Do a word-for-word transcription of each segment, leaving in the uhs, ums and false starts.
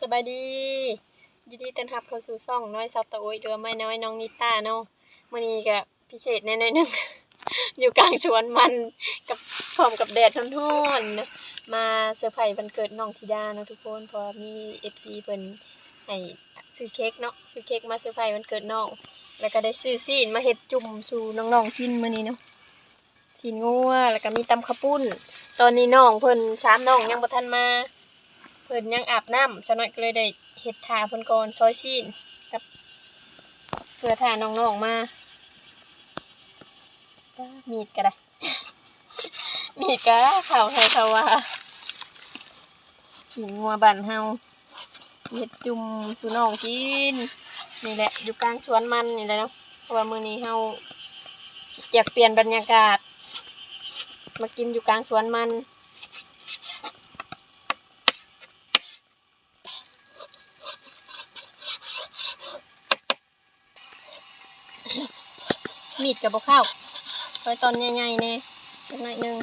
สบายดี ยินดีต้อนรับเข้าสู่ช่องน้อยสาวตะโอย หรือว่าแม่น้อยน้องนิต้าเนาะ มื้อนี้ก็พิเศษแหน่หน่อยหนึ่ง อยู่กลางสวนมันกับ พร้อมกับแดดร้อนๆนะ มาเซอร์ไพรส์วันเกิดน้องธิดาเนาะทุกคน เพราะว่ามีเอฟซีเพิ่นให้ซื้อเค้กเนาะ ซื้อเค้กมาเซอร์ไพรส์วันเกิดน้อง แล้วก็ได้ซื้อซี้นมาเฮ็ดจุ่มสู่น้องๆกินมื้อนี้เนาะ ซี้นงัว แล้วก็มีตำข้าวปุ้น ตอนนี้น้องเพิ่นสามน้องยังบ่ทันมา เพิ่นยังอาบน้ำ สาวน้อยก็เลยได้เฮ็ดถ่าเพิ่นก่อน ซอยซี้นกับ เพื่อถ่าน้องๆมา มีดก็ได้ มีดก็เข้าให้เข้าว่า ซี้นงัวบ้านเฮา เฮ็ดจุ่มสู่น้องกิน นี่แหละ อยู่กลางสวนมันนี่แหละเนาะ เพราะว่ามื้อนี้เฮาอยากเปลี่ยนบรรยากาศ มากินอยู่กลางสวนมัน มีดก็บ่เข้า ซอยตอนใหญ่ๆแหน่จักหน่อยหนึ่ง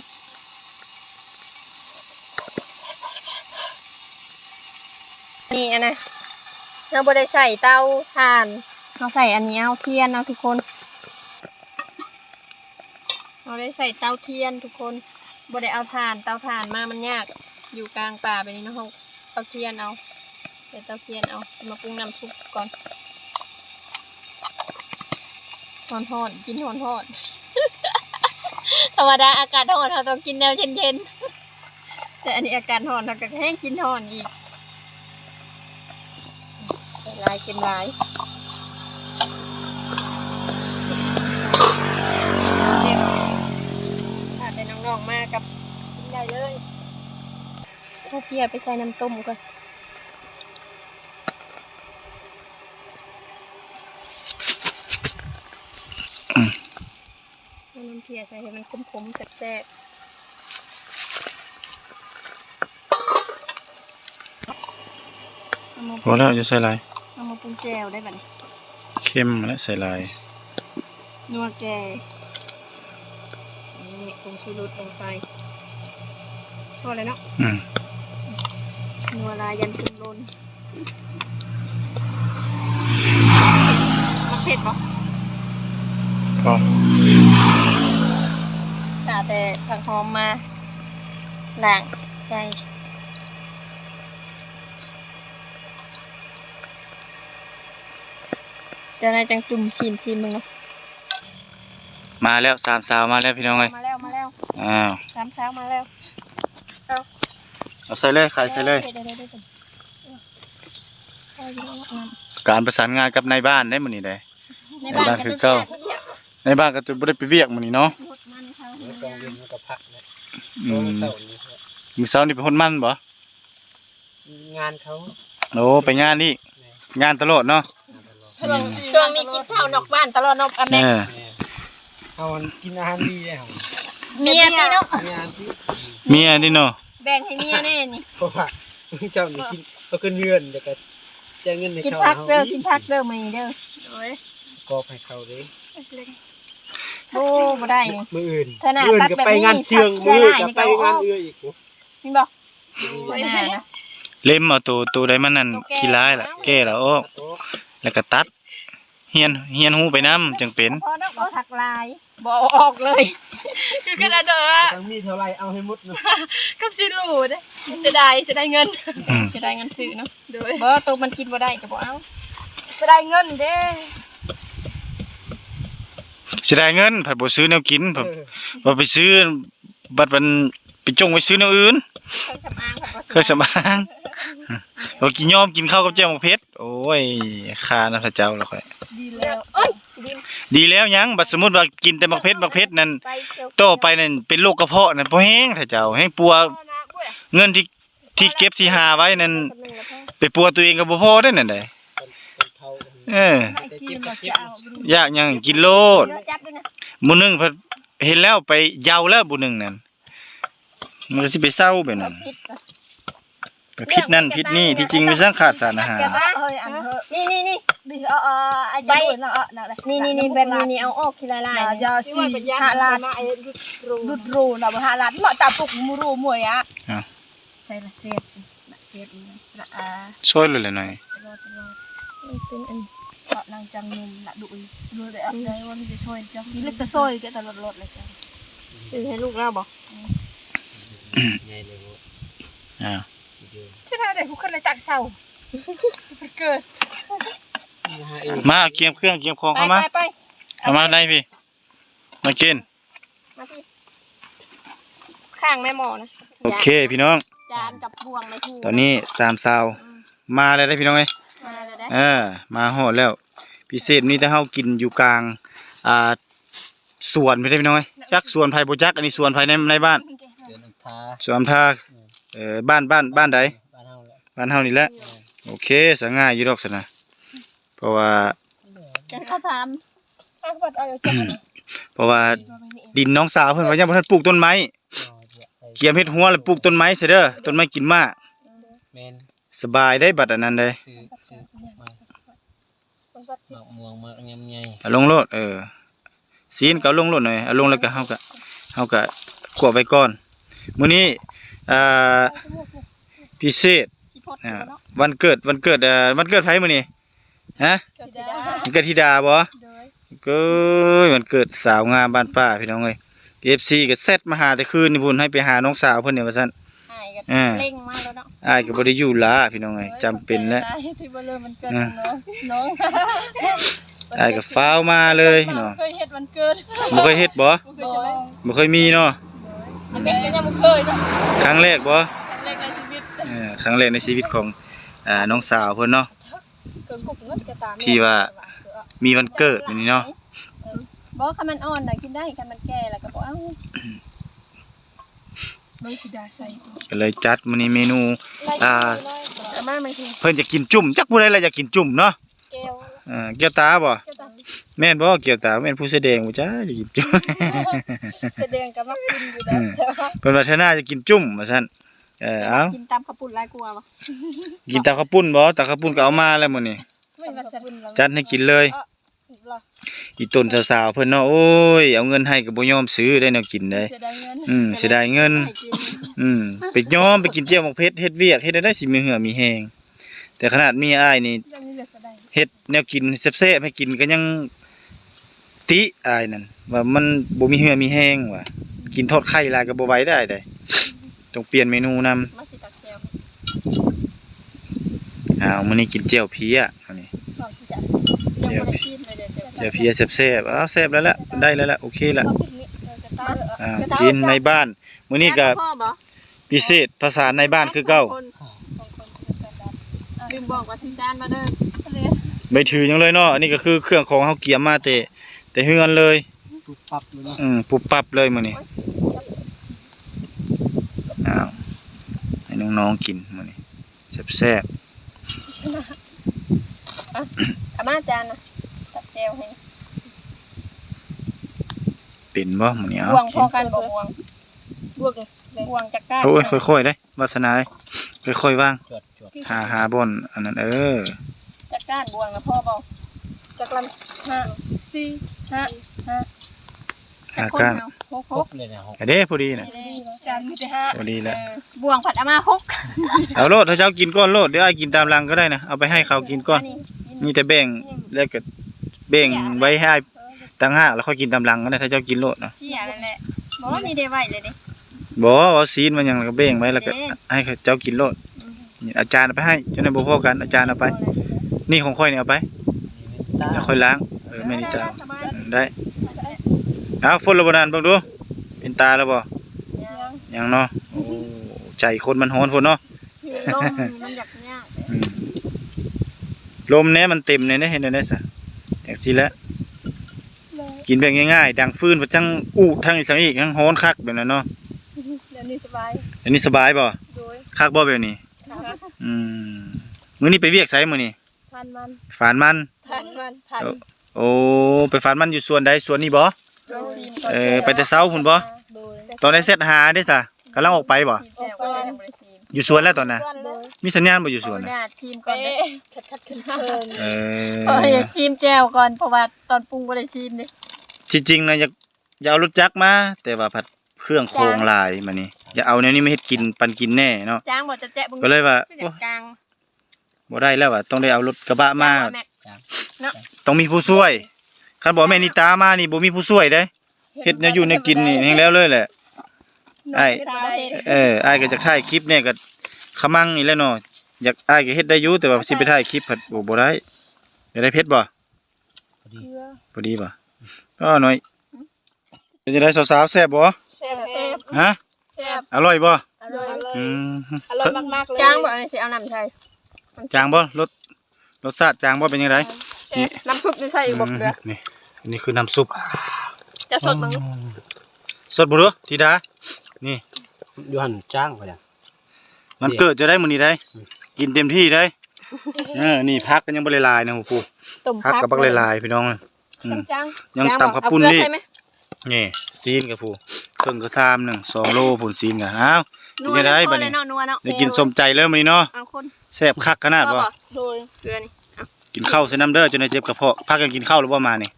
นี่อันนะ เราบ่ได้ใส่เตาถ่าน เราใส่อันนี้เอา เทียนเอาทุกคน เราได้ใส่เตาเทียนทุกคน บ่ได้เอาถ่าน เตาถ่านมามันยาก อยู่กลางป่าแบบนี้เนาะ เราเอาเทียนเอา ใส่เตาเทียนเอา สิมาปรุงน้ำซุปก่อน ฮ้อนๆ กินฮ้อนๆ ธรรมดาอากาศฮ้อนเราต้องกินแนวเย็นๆ แต่อันนี้อากาศฮ้อนเราก็แฮงกินฮ้อนอีก ใส่หลายกินหลาย เด็ด ถ้าแต่น้องๆมากับกินได้เลย เอาเพียไปใส่น้ำต้มก่อน เอาน้ำเพียใส่ให้มันขมๆ แซ่บๆ เอามา พอแล้ว อย่าใส่หลาย เอามาปรุงแจ่วได้บัดนี้ เค็มและใส่หลาย นัวแก่ นี่ผงชูรสลงไป พอแล้วเนาะ อืม นัวลายยันปรุงล้น มักเผ็ดบ่ พอ หาแต่ผักหอมมาล้างใส่ เจ้านายจังจุ่มซีนซีนมึงเนาะ มาแล้ว สามสาวมาแล้วพี่น้องเอ้ย มาแล้ว มาแล้ว อ้าว สามสาวมาแล้ว เอา เอาใส่เลย ไข่ใส่เลย เดี๋ยวๆๆๆ เอาอยู่แล้วน้ำ การประสานงานกับนายบ้านได้มื้อนี้ได้ ในบ้าน ในบ้านคือเก่า ก็ต้อง นายบ้านก็จะบ่ได้ไปเวียกมื้อนี้เนาะ หมดมันเขา เดี๋ยวกลางเดือนมันก็พักแล้ว อืม เสาร์นี้ครับ มื้อเช้านี่ไปฮดมันบ่ งานเขา โอ้ ไปงานอีก แม่ งานตลอดเนาะ งานตลอด ช่วง ช่วงนี้กินข้าวนอกบ้านตลอดเนาะ อ่ะแม่ เออ แม่ เอากินอาหารดีเลยครับ เมียติเนาะ มีอาหารที่ เมียติเนาะ แบ่งให้เมียแน่นี่ เพราะว่าเจ้านี่กิน เอาขึ้นเฮือน แล้วก็แจกเงินให้ กิน เขา ผักเด้อ เขา กินผักเด้อมื้อนี้เด้อ โอ้ย กอบให้เขาเด้ โอ้ บ่ได้นี่ มื้ออื่น เธอน่ะ มื้ออื่นก็ไปงานเชื่อง ตัดแบบนี้ มื้ออื่นก็ไปงานเอื้ออีก เห็นบ่ เล็มเอาตัว ตัวใดมันนั่น ตัวแก่ ขี้ร้ายล่ะ แก่แล้วออก แล้วก็ตัด เฮียน เฮียนฮู้ไปนำ จังเป็น พอเนาะ บ่ทักลาย บ่เอาออกเลย คือขนาดเด้อ ทั้งมีเท่าไหร่เอาให้หมดเนาะ กับสิรู้เด้ เสียดาย เสียดายเงิน อืม เสียดายเงินซื้อเนาะ โดย บ่ ตัวมันกินบ่ได้ก็บ่เอา เสียดายเงินเด้ เสียดายเงิน ผัดบ่ซื้อแนวกิน ผัด เออ บ่ไปซื้อ บัดมันไปจงไปซื้อแนวอื่น เครื่องสำอางค่ะ เครื่องสำอาง บ่กิน ยอมกินข้าวกับแจ่วหมากเผ็ด โอ้ย ฆ่านะพระเจ้าแล้วข้อย ดีแล้ว เอ้ย ดีแล้วหยัง บัดสมมุติว่ากินแต่หมากเผ็ด หมากเผ็ดนั่น ไปเที่ยว ต่อไปนั่นเป็นโรคกระเพาะนั่น บ่แฮงพระเจ้า แฮงปัว เงินที่ ที่เก็บที่หาไว้นั่น ไปปัวตัวเองก็บ่พอได้นั่นใด เออ อยากหยังกินโลด จับด้วยนะ มื้อหนึ่งเพิ่นเห็นแล้วไปเหยาแล้วมื้อหนึ่งนั่น มันก็สิไปเซาแบบนั้น ผิดนะ ไปผิดนั่นผิดนี่ ที่จริงมีสังขาดสารอาหาร เก็บไว้ เฮ้ย อันเถอะ นี่นี่นี่ บีเอา เอา เอา ไอ้ ใบ เจ้าหน่วยเนาะ เอา เอา เอา นี่นี่นี่ แบบนี้นี่ เอาออกทีละลาย อย่า เลย อย่าสิ ห้าล้าน มาไอ้ดุดรู ดุดรูเนาะ บ่ห้าล้าน เนาะ ตาปุกมูรูมวยอะ อ่ะ ใส่ละเศษ ละเศษอีกนะ ซอยเลยแหละหน่อย มันเป็นอัน ปะนางจังนมละดุย ดูได้อะ ได้ว่ามันจะซอยจัง เล็กแต่ซอยแกแต่ลดๆเลยจ้ะ ซื้อให้ลูกเราบ่ อ่า ที่ท่าได้ผู้คนเลยตักเศร้า เกิด มาเกียมเครื่องเกียมของเข้ามา ไปไป เอามาในพี่ มากิน มาพี่ ข้างแม่หมอนะ โอเคพี่น้อง จานกับบ่วงในหู ตอนนี้สามสาว อืม มาแล้วได้อพี่น้องเอ้ย มาแล้วได้อ เออ มาฮอดแล้ว พิเศษนี่ถ้าเฮากินอยู่กลาง อ่า สวนพี่ได้อพี่น้องเอ้ย จักสวนไผบ่จัก อันนี้สวนไผใน ในบ้าน สวนน้ำทา สวนน้ำทา อืม เออ บ้าน บ้าน บ้านใด บ้านเฮาแหละ บ้านเฮานี่แหละ อืม โอเค สะง่ายอยู่ดอกสะนะ เพราะว่า จังเขาถาม เพราะว่าดินน้องสาวเพิ่นว่ายังบ่ทันปลูกต้นไม้ เกียมเฮ็ดหัวแล้วปลูกต้นไม้ซะเด้อ ต้นไม้กินหมาก แม่น สบายได้บัดอันนั้นเด้ ซื้อ ซื้อมา หมากม่วง หมากยำใหญ่ เอาลงโลด เออ ซีนก็เอาลงโลดหน่อย เอาลงแล้วก็เฮาก็ เฮาก็คั่วไว้ก่อน มื้อนี้ อ่า พิเศษ อ่า วันเกิด วันเกิด เอ่อ วันเกิดไผมื้อนี้ ฮะ เกิดธิดา เกิดธิดาบ่ โดย เกิดวันเกิดสาวงามบ้านป้าพี่น้องเอ้ย เอฟซี ก็แชทมาหาแต่คืนนี่พุ้น ให้ไปหาน้องสาวเพิ่นเนี่ยว่าซั่น อ้ายก็ อ่า เร่งมาแล้วเนาะ อ้ายก็บ่ได้อยู่ละพี่น้องเอ้ย โอ้ย จำเป็นแล้ว ขอบใจหลายๆที่มาร่วมวันเกิด อ่า ของน้อง น้อง อ้ายก็ฟ้าวมาเลยเนาะ เคยเฮ็ดวันเกิด บ่เคยเฮ็ดบ่ บ่เคยเฮ็ด บ่เคยมีเนาะ อันนี้ก็ยังบ่เคยเนาะ ครั้งแรกบ่ ครั้งแรกในชีวิต เออ ครั้งแรกในชีวิตของ อ่า น้องสาวเพิ่นเนาะ ที่ว่ามีวันเกิดมื้อนี้เนาะ เออ บ่ คันมันอ่อนน่ะกินได้ คันมันแก่แล้วก็บ่เอา เบิ่งสิดาใส่ ก็เลยจัดมื้อนี้เมนู อ่า เอามาไหมพี่ เพิ่นอยากกินจุ่ม จักผู้ใดล่ะอยากกินจุ่มเนาะ แก้ว เออ แก้วตาบ่ แก้วตา แม่นบ่ แก้วตา แม่นผู้แสดงบ่จ้า อยากกินจุ่ม แสดงก็มักกินอยู่ อืม แล้ว เพิ่นว่าเทื่อหน้าจะกินจุ่มว่าซั่น เออ เอา กินตำข้าวปุ้นหลายกว่าบ่ กินตำข้าวปุ้นบ่ ตำข้าวปุ้นก็เอามาแล้วมื้อนี้ ไม่ว่าจะ จัดให้กินเลย เออ อีต้นสาวๆเพิ่นเนาะ โอ้ย เอาเงินให้ก็บ่ยอมซื้อได้แนวกินได้ เสียดายเงิน อืม เสียดายเงิน ให้กิน อืม ไปยอมไปกินเจียวหมากเผ็ด เฮ็ดเวียกเฮ็ดได้สิมีเหื่อมีแฮง แต่ขนาดเมียอ้ายนี่ ยังมีเหลือก็ได้ เฮ็ดแนวกินแซ่บๆให้กินก็ยังติอ้ายนั่น ว่ามันบ่มีเหื่อมีแฮงว่ะ กินทอดไข่หลายก็บ่ไหวได้เด้ ต้องเปลี่ยนเมนูนำ มาสิตักแจ่ว อ้าว มื้อนี้กินเจียวเพี้ย มื้อนี้ เจ้าสิจ้ะ เจียว ยังบ่ได้ชิมเลยเด้อ เจียวเพี้ยแซ่บๆ อ้าว แซ่บแล้วละ ได้แล้วละ โอเคละ เอาพริกนี่ เออ กระเต้า อ่า กระเต้า กินในบ้าน มื้อนี้ก็ จานพ่อบ่ พิเศษภาษาในบ้านคือเก่า สองคน ลืมบอกว่าที่จานมาเด้อ ไม่ถือหยังเลยเนาะ อันนี้ก็คือเครื่องของเฮาเกียมมาแต่ แต่เฮือนเลย ปุบปับเลยเนาะ อืม ปุบปับเลยมื้อนี้ อ้าว ให้น้องๆกินมื้อนี้ แซ่บๆ อ่ะ เอามาจานนะ ตักแจ่วให้ เป็นบ่มื้อนี้ เอา บ่วงพอกันบ่ บ่วง บ่วง บ่วงจักก้าน โอ้ย ค่อยๆเด้ วาสนาเอ้ย ค่อยๆวาง จวดจวด หา หาบ่อนอันนั้น เออ จักก้านบ่วงนะพ่อบอก จักลำ ห้า สี่ ห้า ห้า ห้าก้าน หก หก เลยนะ หก อันนี้พอดีนะ นี่เลย จานมีแต่ห้า พอดีแล้ว เออ บ่วงผัดเอามาหก เอาโลด ถ้าเจ้ากินก่อนโลด เดี๋ยวอ้ายกินตามหลังก็ได้นะ เอาไปให้เขากินก่อน อันนี้กิน มีแต่แบ่ง แล้วก็แบ่งไว้ให้อ้ายต่างหาก แล้วค่อยกินตามหลังก็ได้ ถ้าเจ้ากินโลดนะ เพี้ยนั่นแหละ บ่มีได้ไว้เลยเด้ บ่ เอาซีนมันหยังแล้วก็แบ่งไว้ แล้วก็ เด้ ให้เขาเจ้ากินโลด อืม นี่ เอาจานเอาไปให้ เจ้าหน่อยบ่พอกัน เอาจานเอาไป นี่ของข้อยนี่เอาไป เดี๋ยวข้อยล้าง เออ แม่นี่เจ้า ได้ เอา ฝนแล้วบ่นั่น เบิ่งดู เป็นตาแล้วบ่ ยัง ยังเนาะ โอ้ ใจคนมันฮ้อนโพดเนาะ ลมมันอยากยาก อืม ลมแน่มันเต็มแน่ เห็นแน่ซะ จังซี่แหละ กินแบบง่ายๆ ดังฟืน บ่จั่งอู้ทั้งอีสังอีก ทั้งฮ้อนคักแบบนั้นเนาะ เดี๋ยวนี้สบาย เดี๋ยวนี้สบายบ่ โดย คักบ่แบบนี้ คัก อืม มื้อนี้ไปเวียกไสมื้อนี้ ฝานมัน ฝานมัน ฝานมัน ฝาน โอ้ ไปฝานมันอยู่สวนใด สวนนี้บ่ โดย เออ ไปแต่เช้าพุ้นบ่ โดย ตอนได้แชทหาเด้ซะ กำลังออกไปบ่ ออกไป อยู่สวนแล้วตอนน่ะ โดย มีสัญญาณบ่อยู่สวนน่ะ ขออนุญาตชิมก่อนเด้อ เออ ขออนุญาตชิมแจ่วก่อน เพราะว่าตอนปรุงบ่ได้ชิมเด้ ที่จริงนะอยาก อยากเอารถจักรมา แต่ว่าผัดเครื่องของหลายมานี่ อยากเอาแนวนี้มาเฮ็ดกิน ปันกินแน่เนาะ จ้างบ่จะแจ๊ะเบิ่ง ก็เลยว่า คืออยากกลาง บ่ได้แล้วอะ ต้องได้เอารถกระบะมา แม็กเนาะ ต้องมีผู้ช่วย คันบ่แม่นิตามานี่บ่มีผู้ช่วยเด้ เฮ็ดแนวอยู่แนวกินนี่แฮงแล้วเลยแหละ อ้าย เออ อ้ายก็อยากถ่ายคลิปแหน่ ก็ขะมังนี่แหละเนาะ อยาก อ้ายก็เฮ็ดได้อยู่ แต่ว่าสิไปถ่ายคลิปผัด โอ้ บ่ได้ อยากได้เผ็ดบ่ พอดี พอดีบ่ อ้อ หน่อย เป็นจั่งใด๋สาวๆ แซ่บบ่ แซ่บ แซ่บ ฮะ แซ่บ อร่อยบ่ อร่อย อืม อร่อยมากๆ เลย จางบ่ อันนี้สิเอาน้ำใส่ จางบ่ รส รสชาติจางบ่ เป็นจั่งใด๋ แซ่บ นี่ น้ำซุปนี่ใส่อีกบ่เกลือ อืม นี่ อันนี้คือน้ำซุป จะสดบ่ อืม สดบ่ดู ธิดา นี่ อยู่หั่นจางไปแล้ว มันเกิดจะได้มื้อนี้ได้ อืม กินเต็มที่ได้ เออ นี่ผักก็ยังบ่หลายๆ นะ โอ้โห ต้ม ผักก็บักหลายๆ พี่น้อง อืม ต้มจาง ยังตำข้าวปุ้น เอาเกลือ นี่ ใส่ไหม นี่ ซีนกับผู้ เครื่องกระซามหนึ่ง สองโล พู้นซีนกัน อ้าว เป็นจั่งใด๋บัดนี้ นัวๆ เนาะ ได้กินสมใจแล้วมื้อนี้เนาะ เอาคน แซ่บคักขนาดบ่ พอบ่ โดย เกลือนี่ เอา กินข้าวใส่น้ำเด้อ จนได้เจ็บกระเพาะ พากันกินข้าวหรือบ่มานี่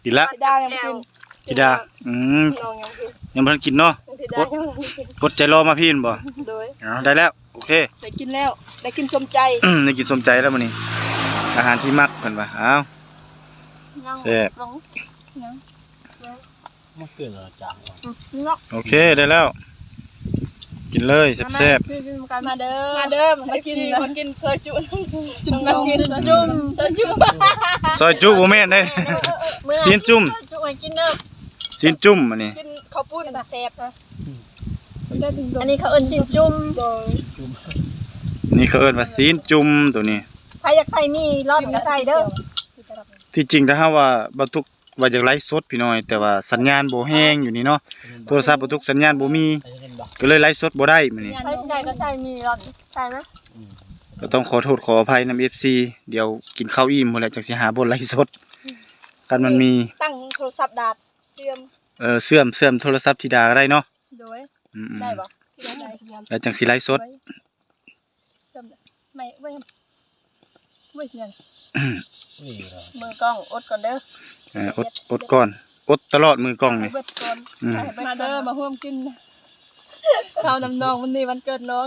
กินละ ธิดายังกิน ธิดา อืม น้องยังกิน ยังบ่ทันกินเนาะ ธิดา อด ยังกิน อดใจรอมาพี้แม่นบ่ โดย เอา ได้แล้ว โอเค ได้กินแล้ว ได้กินสมใจ ได้กินสมใจแล้วมื้อนี้ อาหารที่มักเพิ่นว่า เอา ยัง แซ่บ ยัง มันเกิดอะไรจางวะ อืม เนาะ โอเค ได้แล้ว กินเลย แซ่บๆ มาเด้อ มาเด้อ มากิน มากินซอยจุ มากินซอยจุ ซอยจุ ซอยจุบ่แม่นเด้ เออ เออ เออ ซีนจุ่ม ซอยจุให้กินเด้อ ซีนจุ่มอันนี้ กินข้าวปุ้นแซ่บนะ อันนี้เขาเอิ้นซีนจุ่ม โดย นี่เขาเอิ้นว่าซีนจุ่มตัวนี้ ใครอยากใส่หมี่ร่อนก็ใส่เด้อ ที่จริงถ้าหากว่าบ่าวตุ๊กว่าอยากไลฟ์สดพี่น้อง แต่ว่าสัญญาณบ่แฮงอยู่นี่เนาะ โทรศัพท์บ่าวตุ๊กสัญญาณบ่มี ก็เลยไลฟ์สดบ่ได้มื้อนี้ ใครอยากก็ใส่หมี่ร่อน ใส่ไหม อืม ก็ต้องขอโทษขออภัยนำ เอฟซี เดี๋ยวกินข้าวอิ่มพู้นแหละจั่งสิหาบ่อนไลฟ์สด คันมันมี ตั้งโทรศัพท์ดาดเสื่อม เออ เสื่อม เสื่อมโทรศัพท์ธิดาก็ได้เนาะ โดย อืมๆ ได้บ่ แล้วจั่งสิไลฟ์สด ไม่ ไว้ ไว้เสียง นี่เหรอ มือกล้องอดก่อนเด้อ เออ อด อดก่อน อดตลอดมือกล้องนี่ เบิดก่อน อืม มาเด้อ มาร่วมกินข้าวนำน้อง มื้อนี้วันเกิดน้อง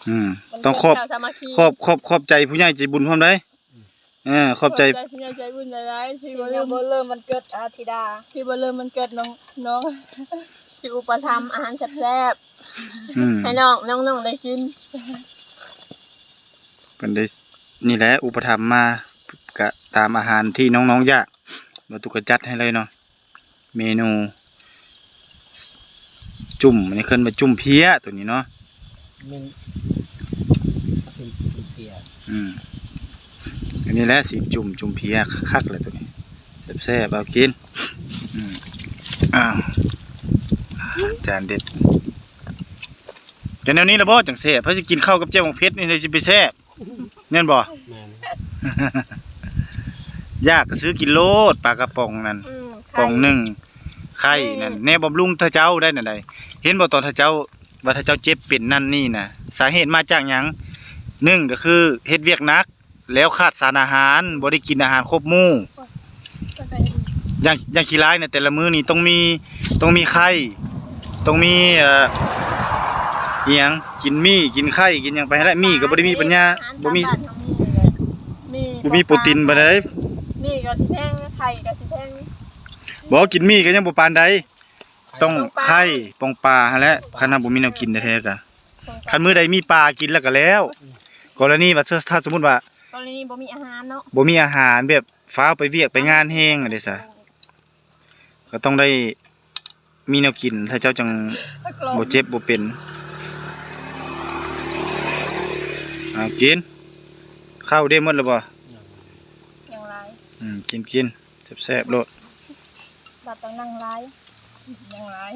อืม วันเกิด ต้องขอบ ข้าวสามัคคี ขอบ ขอบ ขอบใจผู้ใหญ่ใจบุญพร้อมเด้อ เออ ขอบใจ ขอบใจผู้ใหญ่ใจบุญหลายๆ ที่ ที่ บ่ลืม ยังบ่เริ่มวันเกิดอาธิดา ที่บ่ลืมวันเกิดน้อง น้อง ที่อุปถัมภ์อาหารแซ่บๆ อืม ให้น้อง น้องๆ ได้กิน เพิ่นได้ นี่แหละ อุปถัมภ์มา กะตามอาหารที่น้องๆ อยาก บ่าวตุ๊กก็จัดให้เลยเนาะ เมนู จุ่ม อันนี้เอิ้นว่าจุ่มเพี้ยตัวนี้เนาะ แม่น เป็นเพี้ย อืม อันนี้แหละสิจุ่ม จุ่มเพี้ยคักๆ เลยตัวนี้ แซ่บๆ เอากิน อืม อ้าว จานเด็ด จะแนวนี้ละบ่จั่งแซ่บ ไผสิกินข้าวกับแจ่วหมากเผ็ดนี่เลยสิไปแซ่บ แม่นบ่ แม่น อยากก็ซื้อกินโลด ปลากระป๋องนั่น อืม ไข่ ป๋องหนึ่ง ไข่นั่น อืม แนวบำรุงถ้าเจ้าได้นั่นใด เห็นบ่ตอนถ้าเจ้า ว่าถ้าเจ้าเจ็บเป็นนั่นนี่นะ สาเหตุมาจากหยัง หนึ่งก็คือเฮ็ดเวียกหนัก แล้วขาดสารอาหาร บ่ได้กินอาหารครบหมู่ อย่าง อย่างขี้ร้ายเนี่ย แต่ละมื้อนี่ต้องมี ต้องมีไข่ ต้องมี เอ่อ อิหยัง กินหมี่ กินไข่ กินหยังไปหั้นแหละ หมี่ก็บ่ได้มีปัญญา บ่มี อาหารตามบ้านเฮามีอยู่แล้ว หมี่ บ่มีโปรตีนปานใด หมี่ก็สิแพง ไข่ก็สิแพง บ่ กินหมี่ก็ยังบ่ปานใด ต้องไข่ ปองปลาหั้นแหละ คันหากบ่มีแนวกินแท้ๆ กะ คันมื้อใดมีปลากินแล้วก็แล้ว กรณีว่าถ้า ถ้าสมมุติว่า กรณีบ่มีอาหารเนาะ บ่มีอาหารแบบฟ้าวไปเวียกไปงานแฮงอะเด้ซะ ก็ต้องได้มีแนวกิน ถ้าเจ้าจั่งบ่เจ็บบ่เป็น อ่า กิน ข้าวเด้หมดแล้วบ่ ยังหลาย อืม กิน กิน แซ่บๆ โลด บาดต้องนั่งหลาย ยังหลาย